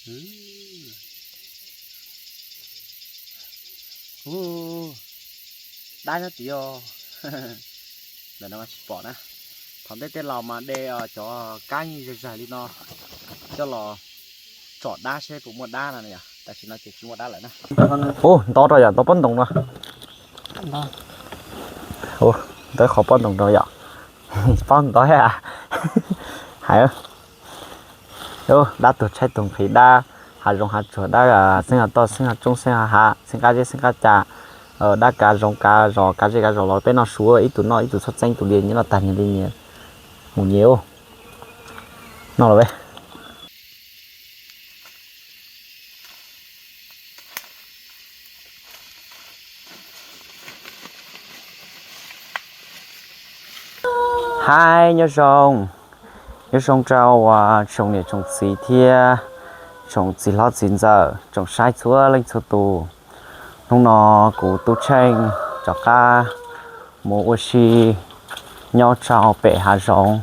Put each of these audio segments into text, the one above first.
Ub, dab nyob tid os. Ntawm no mas tsis pom na. Thaum ntej tej laus mas de cov kab yeej zawg zawg li no coj los tsom dab seb puas muaj dab no yom. Tam sim no ces tsis muaj dab lawm na. Ub, nto rau yom, nto pob ntoo no. Ntawd qhov pob ntoo rau yom. Pob ntoo thiab. Hais, dab tuag tshaib tuag nqhis, dab hav zoov hav tsuag, dab xeeb hav toj xeeb hav roob xeeb hav hav xeeb qab zeb xeeb qab ca, dab kav zoov kav zos kav zej kav zos los peb noj su, ib tug noj ib tug txhob txeeb, tus lias nyias noj tag nyias li nyias mus nyias noj los peb. Hais nyob zoo, nyob zoo rau tsoom niam tsoom txiv thiab tsoom txiv hlob txiv ntxawm, tsoom saib txhua leej txhua tus. Hnub no kuv Tub Tsheej rov qab mus ua si nyob rau pem hav zoov.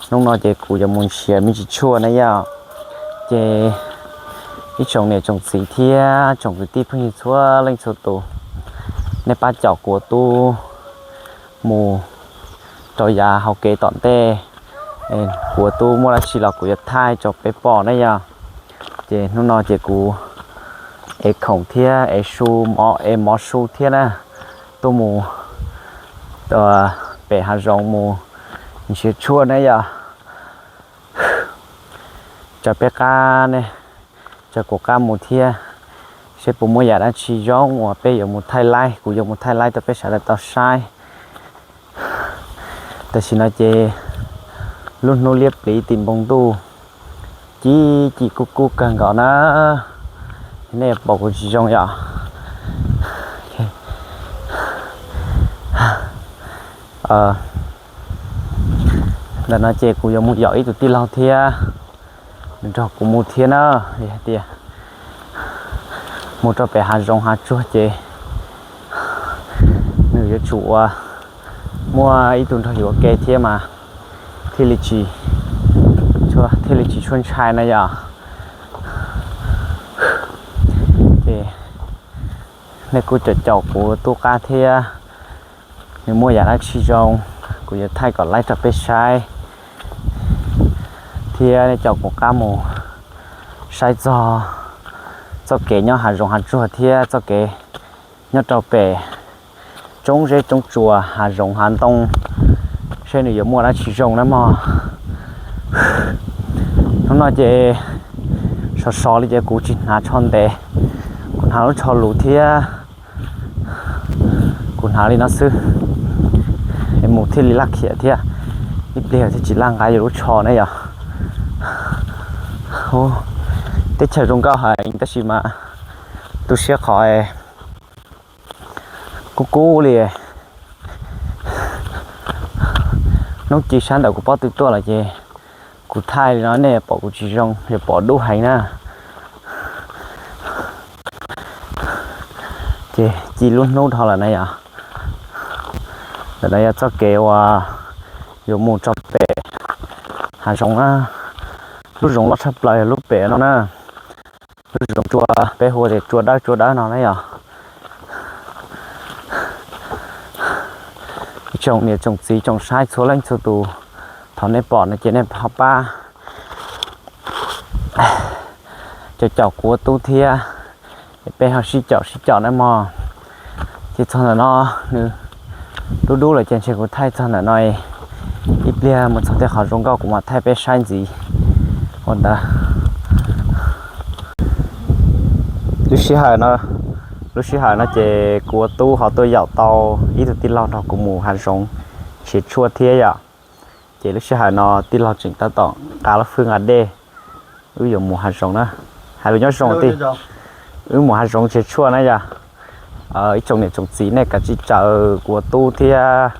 Hnub no ces kuv yuav mus nrhiav me ntsis tshuaj na yom. Ces ib tsoom niam tsoom txiv thiab tsoom kwv tij phooj ywg txhua leej txhua tus, nej pab caum kuv Tub mus rau yav hauv kev tom ntej. Kuv Tub muaj dab tsi los kuv yuav thaij rau peb pom na yom. Ces hnub no ces kuv ev khoom thiab ev su, ev mov su thiab na, tuaj mus pem hav zoov mus nrhiav tshuaj na yom. Tso peb qab ne, tso kuv qab mus thiab, seb puas muaj yam dab tsi zoo uas peb yuav mus thaij laib, kuv yuav mus thaij laib rau peb sawv daws tau saib. Tam sim no ces lub hnub liab pliv tim npoo ntuj, ci ci kub kub kawg nkaus na. Nej pom kuv tsis zoo yom. Ntawm no ces kuv yuav mus yaum ib tug tij laug thiab, nws nrog kuv mus thiab na. Yog hais tias mus rau pem hav zoov hav tsuag ces nws yuav tsum ua muaj ib tug nrog yuav ua ke thiab mas thiaj li tsis, thiaj li tsis tshua ntshai na yom. Ces nej kuj caum caum kuv Tub qab thiab, nws muaj yam dab tsi zoo kuv yuav thaij kom laib rau peb saib, thiab nej caum kuv qab mus saib txog txoj kev nyob hav zoov hav tsuag thiab txoj kev nyob rau pem roob zeb roob tsuas hav zoov hav ntoo, seb nws yuav muaj dab tsi zoo na mog. Hnub no ces sov sov li ces kuv tsis hnav tsho ntev, kuv hnav lub tsho lus thiab, kuv hnav li no xwb, es mus thiaj li laj khiam thiab. Ib pliag thiaj tsis laj nqa yus lub tsho na yom. Teb chaws zoo nkauj heev tab sis mas tu siab qhov kub kub li. Hnub ci sab ntawm kuv pob tw tuaj lawm ces kuv thaij li no nej pom kuv tsis zoo, yog pom dub heev na. Ces ci lub hnub dhau lawm na yom. Ntawm no yog txoj kev uas yuav mus rau pem hav zoov na. Lub zoov loj tshaj plaws yog lub pem no na. Lub zoov tsua, peb hu tias tsua dawb tsua dawb no na yom. Tsoom niam tsoom txiv tsoom saib txhua leej txhua tus, thaum nej pom no ces nej ho pab caum caum kuv Tub thiab, es peb ho sib caum sib caum na mog. Ces txog ntawm no nws dub dub lawm ces ntshe kuv thaij txog ntawm no, ib pliag mus txog tej qhov zoo nkauj kuv mam thaij peb saib ntxiv ua ntawd. Lub sij hawm no, lub sij hawm no ces kuv ua Tub ho tuaj yaum tau ib tug tij laug nrog kuv mus hav zoov nrhiav tshuaj thiab yom. Ces lub sij hawm no tij laug tseem tab tom nqa lub fwj nqa dej, wb yuav mus hav zoov na. Hais lus nyob zoo tij, wb mus hav zoov nrhiav tshuaj na yom. Ib tsoom niam tsoom txiv nej kav tsij caum kuv ua Tub thiab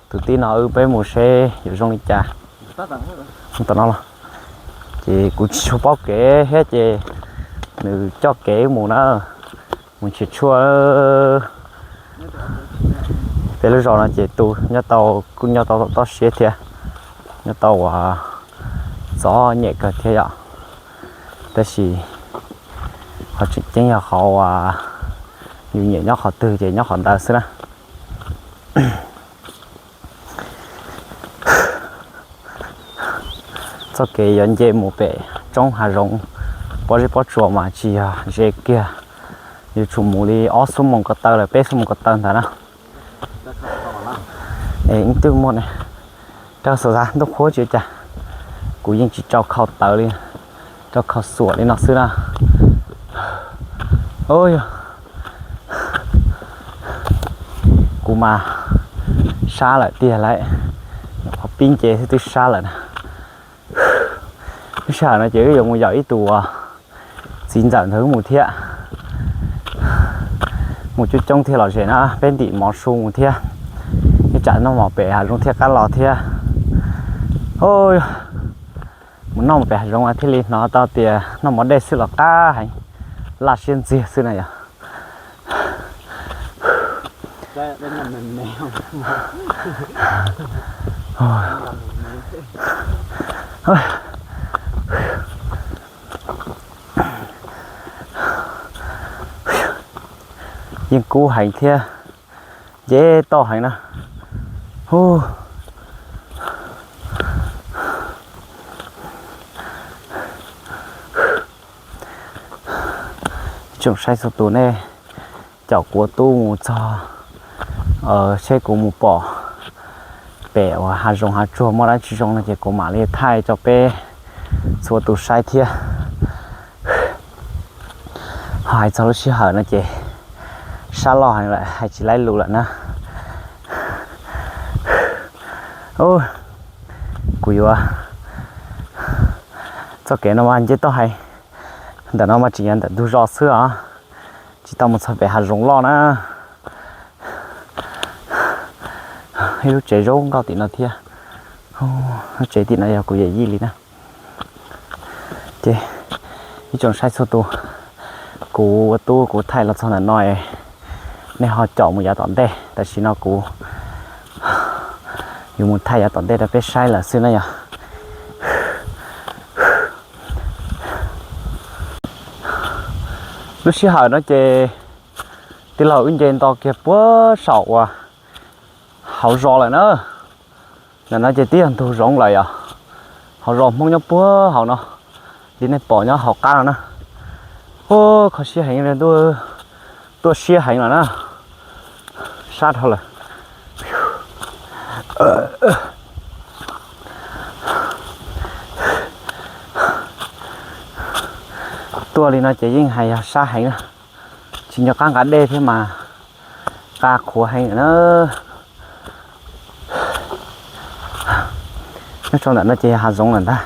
tus tij no wb peb mus seb yuav zoo li cas. Ces kuv tsis tshua paub kev thiab ces nws coj kev wb mus na, mus nrhiav tshuaj. Peb lub zos no ces tus nyob tau, kuj nyob tau toj siab thiab, nyob tau uas txom nyem kawg thiab yom. Tab sis Qhov tseem ceeb yog qhov uas yus nyiam nyob qhov twg ces nyob qhov ntawd xwb na. Txoj kev yuav nce mus pem roob hav zoov pob zeb pob tsuas mas tsis yog ze kiag, yuav tsum mus li ob xuab moos ko taw lawm peb xuab moos ko taw ntawd na. Es ib tug muaj ne, rau xav xav ntuj qhuav tsis ua cas, kuv yeej tsis rau khau tawv li, rau khau xuam li no xwb na. Yog kuv mas sab lawm tiag lauj, nyuam qhuav pib nce xwb twb sab lawm na. Lub sij hawm no ces wb yuav mus yaum ib tug txiv ntxawm ntawd wb mus thiab. Mus coob coob thiaj lom zem na, peb ntim mov su mus thiab, ib tsam noj mov pem hav zoov thiaj qab los thiab. Mus noj mov pem hav zoov thiaj li hnov tau tias noj mov dej xwb los qab heev, laj siab ntxiag xwb na yog. Yeej kub heev thiab, nce toj heev na. Hu, tsoom saib txhua tus nej caum kuv ua tub mus txog seb kuv mus pom pem uas hav zoov hav tsuag muaj dab tsi zoo no ces kuv mam li thaij rau peb txhua tus saib thiab. Ho hais txog lub sij hawm no ces sab loj heev lawm hais tsis laib lus lawm na. Kuv yuav, txoj kev no mas nce toj heev. Ntawm no mas tseem yog ntawm ntug zos xwb os, tsis tau mus txog pem hav zoov loj na. Ib lub tsev zoo nkauj tim no thiab. Lub tsev tim no yog kuv yawm yij li na. Ces ib tsoom saib txhua tus, kuv ua tub kuv thaij los txog ntawm no, nej ho caum mus yav tom ntej. Tam sim no kuv yuav mus thaij yav tom ntej rau peb saib lawm xwb na yog. Lub sij hawm no ces tij laug wb nce nto kiag puag saum uas hauv zos lawm na. Ntawm no ces twb yog ntug zoov lawm yom. Hauv zos Hmoob nyob puag hauv no, li nej pom nyob hauv qab no na. Ub, kho siab heev li, tuaj siab heev lawm na. Sab dhau lawm. Tuaj li no ces yeej hais yog sab heev na. Tsis nco qab nqa dej thiab mas nqa qhuav heev na. Nyob rau ntawm no ces hav zoov lawm ntag.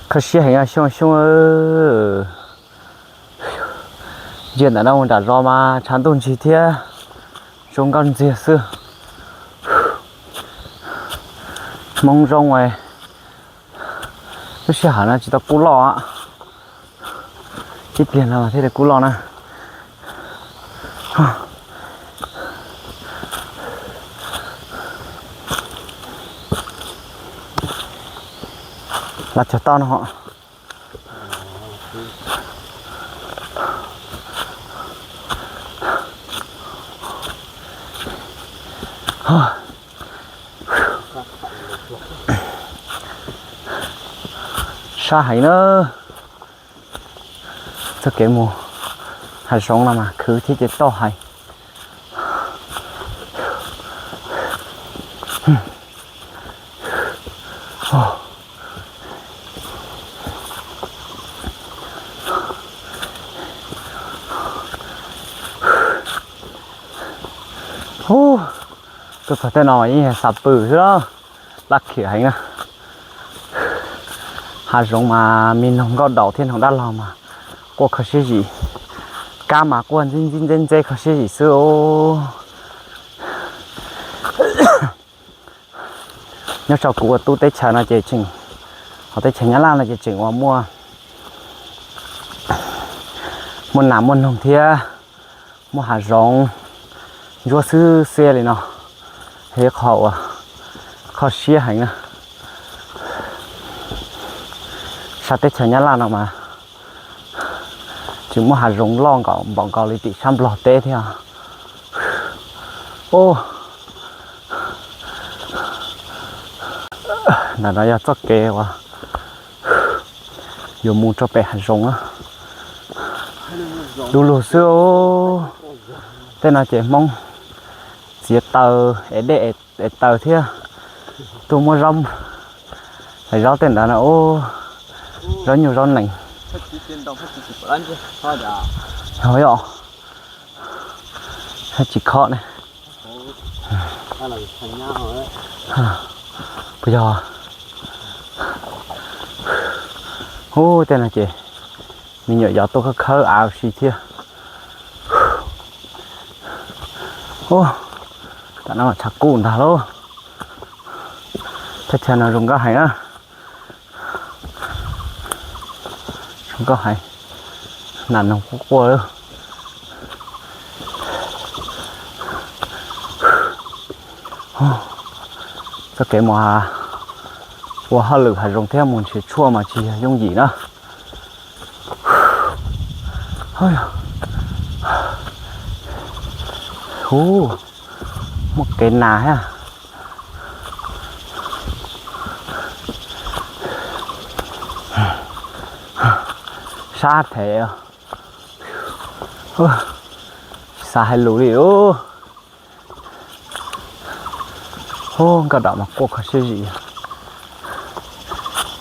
Kho siab heev xyoo xyoo. Ntsia ntawm no mus nram zos mas tshav ntuj ntsig thiab, zoo nkauj ntxiag xwb. Hmoov zoo, lub sij hawm no tsis tau kub loj, ib pliag no thiaj li kub loj na. Los cog toj no. Sab heev na. Txoj kev mus hav zoov no mas khwv thiab ces toj heev. Tuaj txog tej no mas yeej yog xav pw xwb, laj khiam heev na. Hav zoov mas me noog nkauj daus thiab noog dab laug mas quaj kho siab zim, kab mas quaj ntxib ntxib ntxeb ntxeb kho siab zim xwb os. Nyob rau kuv ua tub teb chaws no ces tseem, hauv teb chaws Nyab Laj no ces tseem uas muaj, muaj nas muaj noog thiab muaj hav zoov ntsuab xwb xiab li no, yog ib qho uas kho siab heev na. Sab teb chaws Nyab Laj no mas tseem muaj hav zoov loj nkaus npaum nkaus li tim sab Nplog teb thiab. Ub, ntawm no yog txoj kev uas yuav mus rau pem hav zoov na. Du lug xwb. Tej no ces Hmoob txiav taws es dej es taws thiab. Tuaj muab zaub, zaub tej ntawd na, ub, zaub nyuj zaub nees. Yog, yog tsis khob ne. Puas yog? Ub, tej no ces me nyuam yaus tuaj khawb khawb av si thiab. Ub, tam no tshav kub ntag lauj. Teb chaws no zoo nkauj heev na. Zoo nkauj heev. Nas noog quaj quaj lawm. Txoj kev mus ua hauj lwm hav zoov thiab mus nrhiav tshuaj mas tsis yog yooj yim na. Ub, muaj kev nas thiab. Sab thev, xav hais lus li. Ub, nkauj dom mas quaj kho siab zim,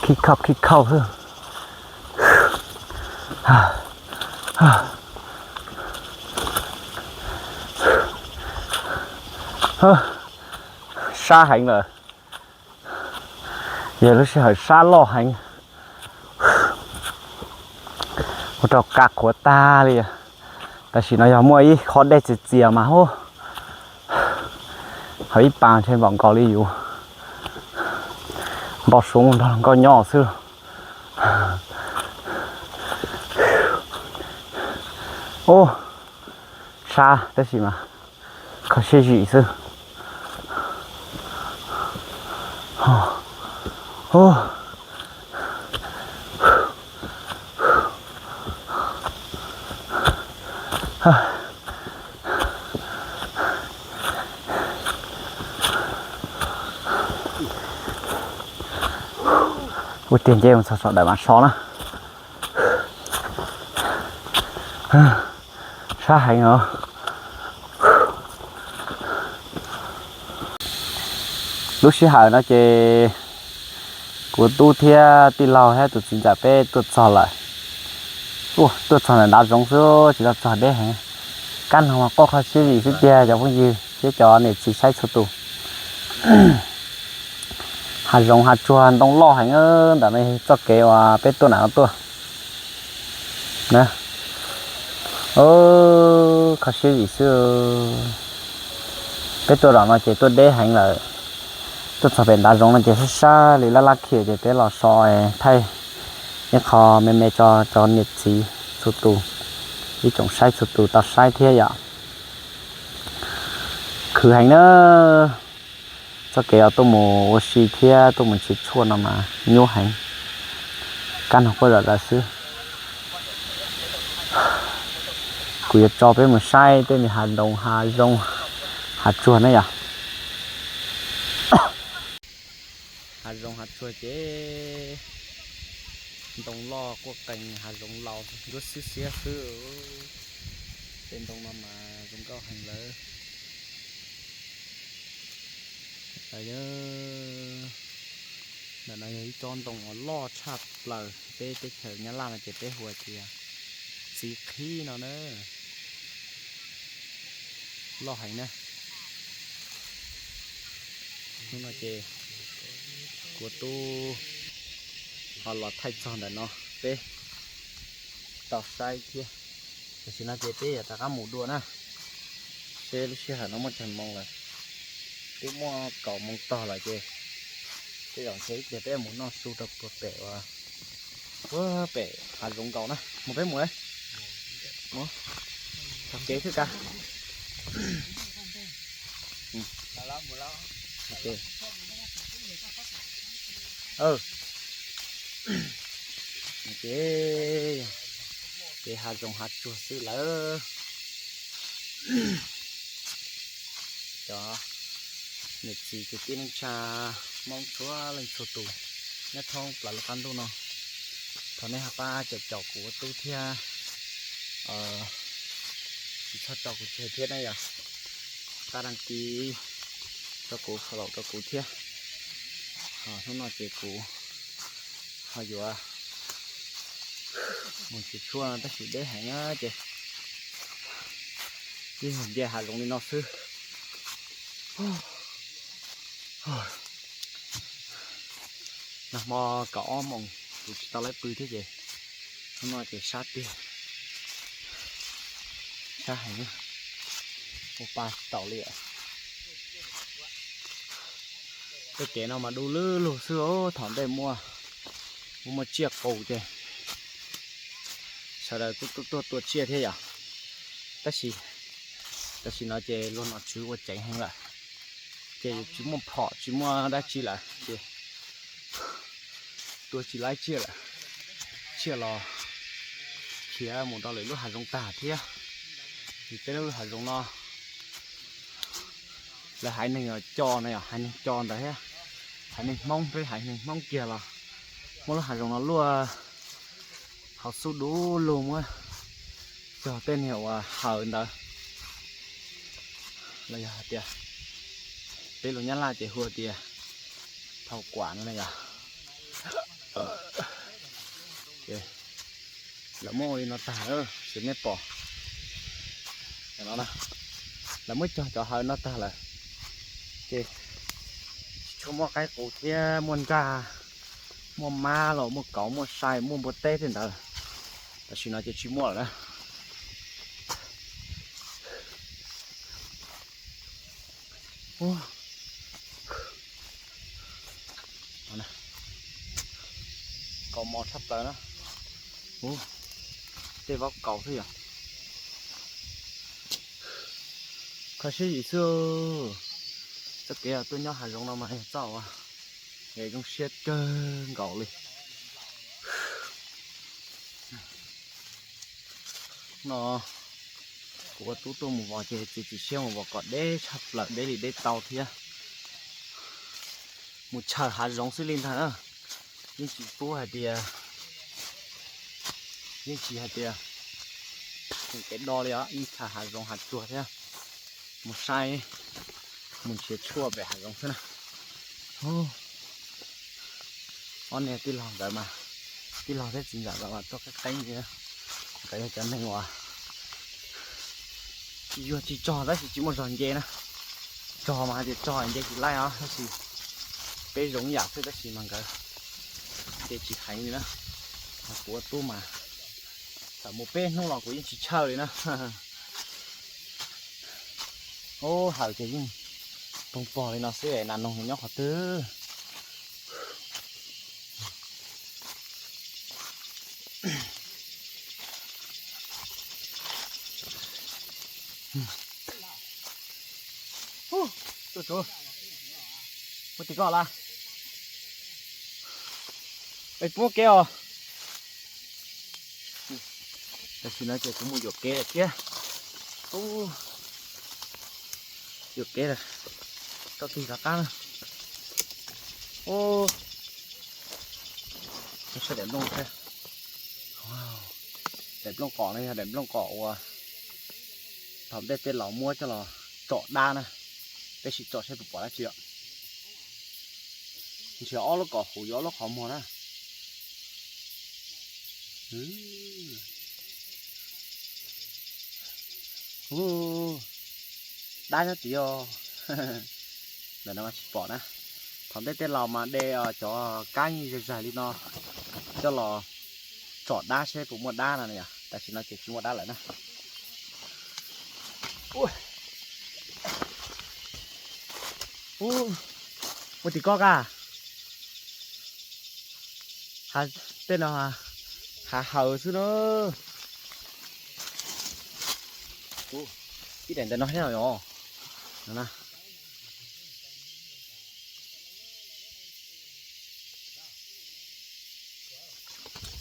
khib khauj khib khauj xwb. Sab heev lawm. Yog lub sij hawm sab loj heev, ua rau qa qhuav tag li. Tam sim no yog muaj ib qho dej txias txias mas hu, ho ib pas ntshe npaum nkaus li yus npau suav mus nrog luag nkauj nyob xwb. Ub, sab tab sis mas kho siab zim xwb. Ua tiag nce mus txog saum daim mas so na. Sab heev os. Lub sij hawm no ces kuv tub thiab tij laug thiab tus txiv ntxawm peb tuaj txog lawm. Ua tuaj txog ntawm nrav zoov xwb tsis tau txog deb heev. Kab no mas quaj kho siab zim xwb tiag cov phooj ywg thiab cov niam txiv saib txhua tus. Hav zoov hav tsuag ntoo loj heev ntawm no, txoj kev uas peb tuaj nram no tuaj na. Kho siab zim xwb. Peb tuaj nram no ces tuaj deb heev lawm. Tuaj txog pem nrav zoov no ces sab sab li laj laj khiam ces peb los so thaij ib qho me me tso rau niam txiv txhua tus, ib tsoom saib txhua tus tau saib thiab yom. Khwv heev na. Txoj kev uas tuaj mus ua si thiab tuaj mus nrhiav tshuaj no mas nyuaj heev. Kab no quaj zom zaws xwb. Kuv yuav tso peb mus saib tej me hav ntoo hav zoov hav tsuag na yom. Hav zoov hav tsuag ces ntoo loj quaj qees, hav zoov laus ntsuab xiab xiab xwb. Tej ntoo no mas zoo nkauj heev lawm. Ntawm no yog ib tsob ntoo uas loj tshaj plaws peb teb chaws Nyab Laj no ces peb hu tias txiv qhib no na. Loj heev na. Hnub no ces kuv tub ho los thaij txog ntawm no peb tau saib thiab. Tam sim no ces peb yuav rov qab mus dua na, seb lub sij hawm no muaj tsawg moo lawm. Twb muaj kaum moo tog lawm ces peb zaum ntshe ib pliag peb mus noj su rau puag pem uas puag pem hav zoov nkaus na. Mus peb mus, thov kev xwb ka. Ces, ces hav zoov hav tsuag xwb lawm. Cov niam txiv kwv tij neej tsa Hmoob txhua leej txhua tus nyob thoob plaws lub qab ntuj no, thov nej ho pab caum caum kuv ua tub thiab, tsis txhob tso kuv tseg thiab na yom. Pab đăng ký rau kuv, follow rau kuv thiab. Hnub no ces kuv ho yuav mus txiav tshuaj no tab sis deb heev na ces ib nyuag nce hav zoov li no xwb. Nag hmo kaum ob moos kuv tsis tau laib pw thiab ces hnub no ces sab tiag, sab heev, ua pa tsis taus li. Tej kev no mas du lwj lug xwb, thaum ntej muaj, muaj tsiaj qus ces sawv daws kuj tuaj tua tsiaj thiab yom. Tab sis tam sim no ces luag nom tswv ua ceev heev lawm, ces yuav tsis muaj phom tsis muaj dab tsi lawm ces tua tsis laib tsiaj lawm. Tsiaj los khiav mus rau lwm lub hav zoov tag thiab. Ces peb lub hav zoov no lawv haiv neeg co no yom, haiv neeg co ntawd thiab, haiv neeg Hmoob, peb haiv neeg Hmoob kiag los muab lub hav zoov no luaj hauv xub du lug muab cog tej niag uas hawv ntawd los yog hais tias peb lus Nyab Laj ces hu tias thau kuam no na yom. Lawv muab ua li no tag lawm, nej pom no, lawv muab cog cov hawv no tag lawm ces tsis tshua muaj qaib qus thiab, muaj nraj, muaj mab los muaj kauv, muaj sai, muaj npua teb tej ntawd, tam sim no ces tsis muaj lawm na. Kaus mos tshaj plaws na. Ub, tej vaub kaus xwb yom. Kho siab yim xwb. Txoj kev tuaj nyob hav zoov no mas yog txoj uas zoo siab kawg nkaus li. No kuv ua tub tuaj mus vos ces txiav txim siab mus vos kom deb tshaj plaws, deb li deb tau thiab. Mus chaws hav zoov xwb li ntag na. Yeej tsis pub hais tias, yeej tsis hais tias mus kev do li os, yeej chaws hav zoov hav tsuag thiab. Mus saib, mus nrhiav tshuaj pem hav zoov xwb na. Ob niag tij laug nkawd mas, tij laug thiab txiv ntxawm nkawd mas tuaj qeeb qeeb li. Nkawd yog cov neeg uas yuav tsis tsog tab sis tsis muaj zog nce na. Tsog mas hais tias tsog nce tsis laib os, tab sis peb zoo yam xwb tab sis mas nkawd nce tsis heev li na. Kuv ua tub mas txawm mus peb hnub los kuv yeej tsis tshawj li na. Ub, hawm ces yeej toog pog li no xwb, nas noog nyob qhov twg. Puag tim koj lawm. Es puag kev os. Tam sim no ces kuv mus yuam kev lawm thiab. Yuam kev lawm, tau tig rov qab na. Ub, saib daim nplooj thiab. Daim nplooj qos no yog daim nplooj qos uas thaum ntej tej laus muab coj los tsom dab na. Peb sim tsom saib puas pom dab tsi os. Nrhiav ob lub kom huv yuav ob lub qhov muag na. Dab nyob tid os. Ntawm no mas tsis pom na. Thaum ntej tej laus mas de cov kab yeej zag zag li no coj los tsom dab seb puas muaj dab no na yom. Tam sim no ces tsis muaj dab lawm na. Ua tim koj ka. Tej no hav hawm xwb na. Ib daim ntawm no thiab os. No na.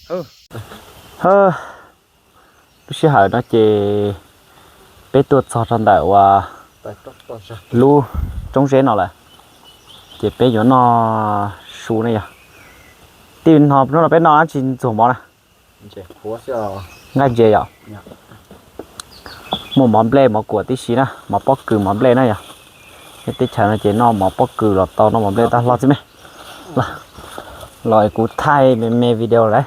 Hawb, lub sij hawm no ces peb tuaj txog rau ntawm uas lub roob zeb no lawm, ces peb yuav noj su ne yog. Tij no hnub no peb noj dab tsi ntxuag mov na? Nqaij ntses yom. Muaj mov nplej mov kuam tib si na, mov pob kws mov nplej na yog. Peb teb chaws no ces noj mov pob kws los tau, noj mov nplej tau hlo xwb me. Los kuv thaij me me video lawm.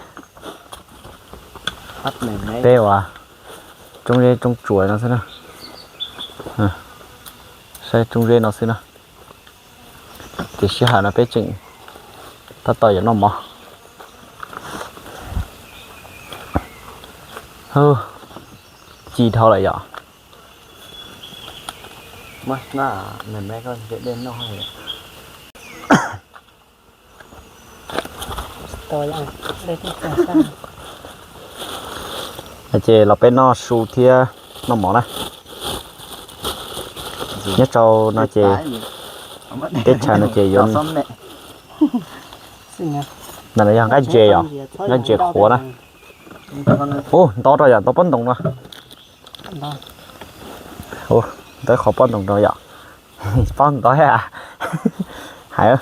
Peb uas roob zeb roob tsuas no xwb na. Saib roob zeb no xwb na. Ces sij hawm no peb tseem tab tom yuav noj mov. Ci dhau lawm yom. Ces los peb noj su thiab noj mov na. Nyob rau no ces teb chaws no ces yuav, ntawm no yog nqaij ntses yom, nqaij ntses qhuav na. Ub, nto rau yom, nto pob ntoos no. Ntawd qhov pob ntoos rau yom. Pob nto hais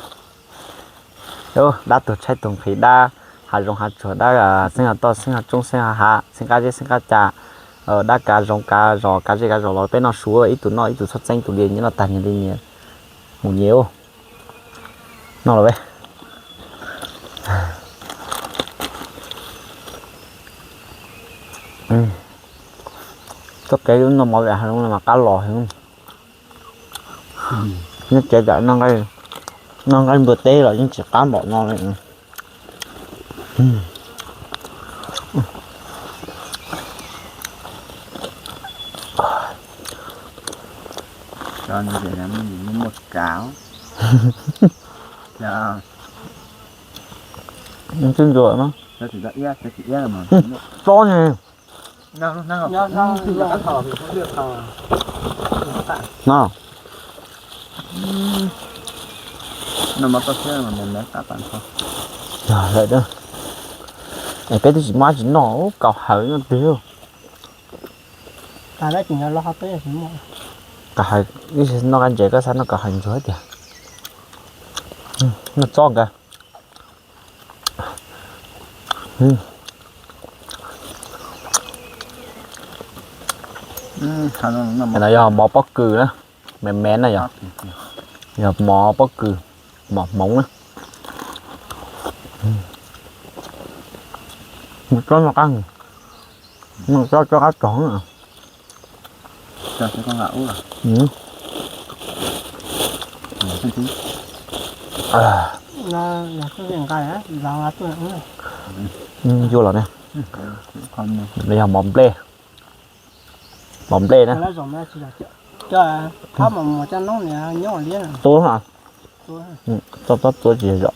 dab tuag tshaib tuag nqhis, dab hav zoov hav tsuag, dab xeeb hav toj xeeb hav tsoob xeeb hav hav xeeb qab zeb xeeb qab ca, dab kav zoov kav zos kav zej kav zos los peb noj su, ib tug noj ib tug txhob txeeb tus li nyias noj tag nyias li nyias mus nyias. Noj los peb. Txoj kev noj mov li hav zoov no mas qab los heev. Nyob tsev tam noj nqaij npua teb los yeej tsis qab npaum no li. Tsis ntsuas no. Tsob ne. No. Lawm da. Es peb twb tsis muaj dab tsi noj, kaus hawm nyob twg. Kaus hawm, noj nqaij ntses koj xav noj kaus hawm ntsuag tiag. Noj tsob nkawd. No yog mov pob kws na, me me na yog, yog mov pob kws, mov hmoov na. Mus tsob no qab, mus tsob tsob qab tog. Yuav los ne, yog mov nplej, mov nplej na. Tua, tua tsis zom.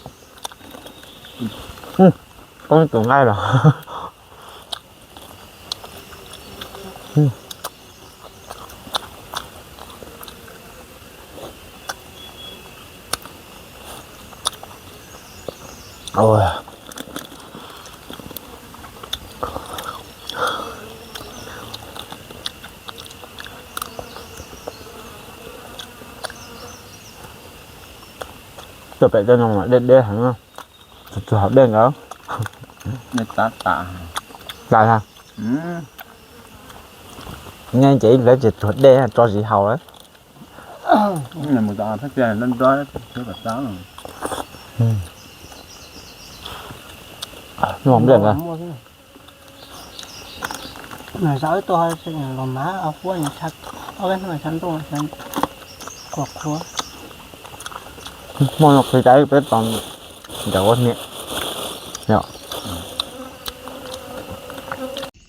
Poob tus nqaij los. Tuaj pem tej no mas deb deb heev, txog hauv dej ntawd. Nyob ces ib lawv ces tsuag dej tso zis haus lawm. Nws zaum tuaj ob peb hnub tshav ntuj qhuav qhuav. Hmo no qhwv cas peb tos ncaws ua niam.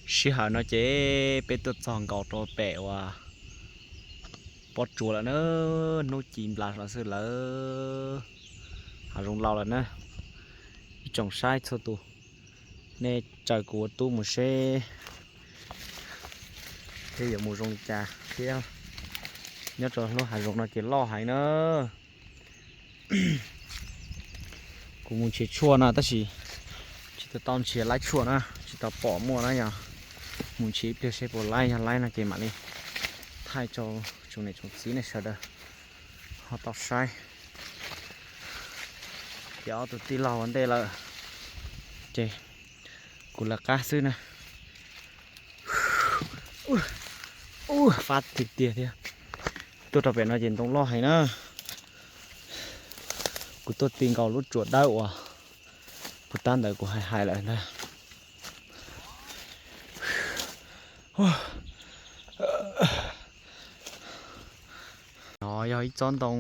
Sij hawm no ces peb tuaj txog nkaus rau pem uas pob tsuas lawm na, hnub ci nplas los xwb lawm, hav zoov laus lawm na. Ib tsoom saib txhua tus, nej tsaws kuv ua tub mus seb thiab yuav mus zoo li cas thiab. Nyob rau lub hav zoov no ces loj heev na. Kuv mus nrhiav tshuaj no tab sis tsis Tau nrhiav laib tshuaj na, tsis tau pom muaj na yog. Mus nrhiav ib pliag seb puas laib, yog laib no ces mam li thaij rau tsoom niam tsoom txiv nej sawv daws ho tau saib. Ces ob tug tij laug ua ntej lawm, ces kuv lawv qab xwb na. Ub, fab tiag tiag thiab. Tuaj rau pem no ces ntoo loj heev na. Kuv tuaj ti nkaus lub tsua dawb uas puag ta ntawd kuv hais hais lawm ntag. No yog ib tsob ntoo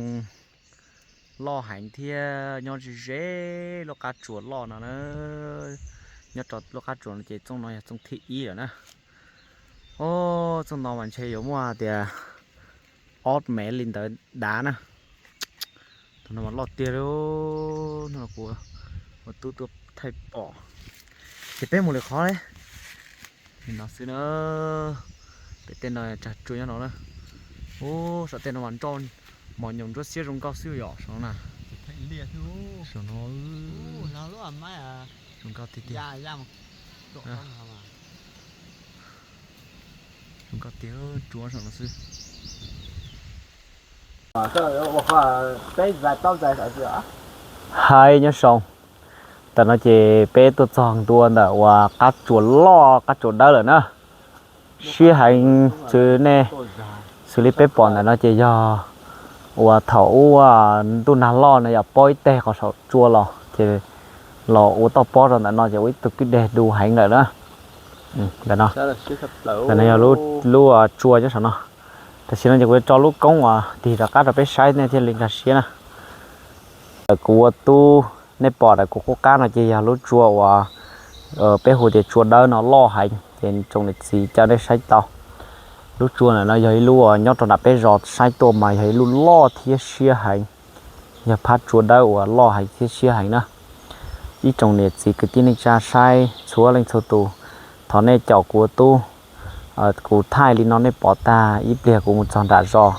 loj heev thiab nyob ze ze lub qab tsua loj no na. Nyob rau lub qab tsua no ces txooj no yog txooj thib ib lawm na. Txooj no mas ntshe yuav muaj tias ob mev li ntawd dav na. Tus no mas loj tiag li. No kuv ua tub tuaj thaij pom. Ces peb mus lwm qhov li. Li no xwb na. Pem tej no tsag tsua nyob no na. Ub, saum tej no mas nroj mos nyoos ntsuab xiab zoo nkauj xwb yom, saum no na. Saum no zoo nkauj tiag tiag. Zoo nkauj tiag, tsua saum no xwb. Hais nyob zoo, tam no ces peb tuaj txog ntua ntawm uas qab tsua loj qab tsua dawb lawm na. Siab heev xwb nej, xws li peb pom ntawm no ces yog uas thaum ub ntuj nag loj no yog pob ib teg qhov saum tsua los ces los ua toj pob rau ntawm no ces ua ib tug kwj deg du heev lawm na. Ntawm no, ntawm no yog lub tsua nyob saum no. Tam sim no ces kuv yuav tso lub koob uas tig rov qab rau peb saib nej thiaj li nkag siab na. Kuv ua tub, nej pom ntawm kuv qub qab no ces yog lub tsua uas peb hu tias tsua dawb no loj heev ces tsoom niam txiv caw nej saib tau. Lub tsua ntawm no yog ib lub uas nyob rau nram peb zos saib tuaj mas yog ib lub loj thiab siab heev. Yog phab tsua dawb uas loj heev thiab siab heev na. Ib tsoom niam txiv kwv tij neej tsa saib txhua leej txhua tus, thov nej caum kuv ua tub, kuv thaij li no nej pom tag ib pliag kuv mus txog nram zos,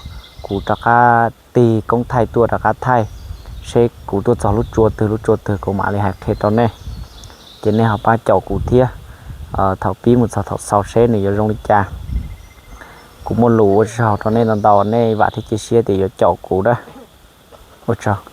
kuv rov qab tig koob thaij tuaj rov qab thaij seb kuv tuaj txog lub tsua twg lub tsua twg kuv mam li hais qhia rau nej. Ces nej ho pab caum kuv thiab, thaum pib mus txog thaum xaus seb nws yuav zoo li cas. Kuv muaj lus ua tsaug rau nej ntau ntau, nej vam thiab cia siab tias yuav caum kuv na. Ua tsaug.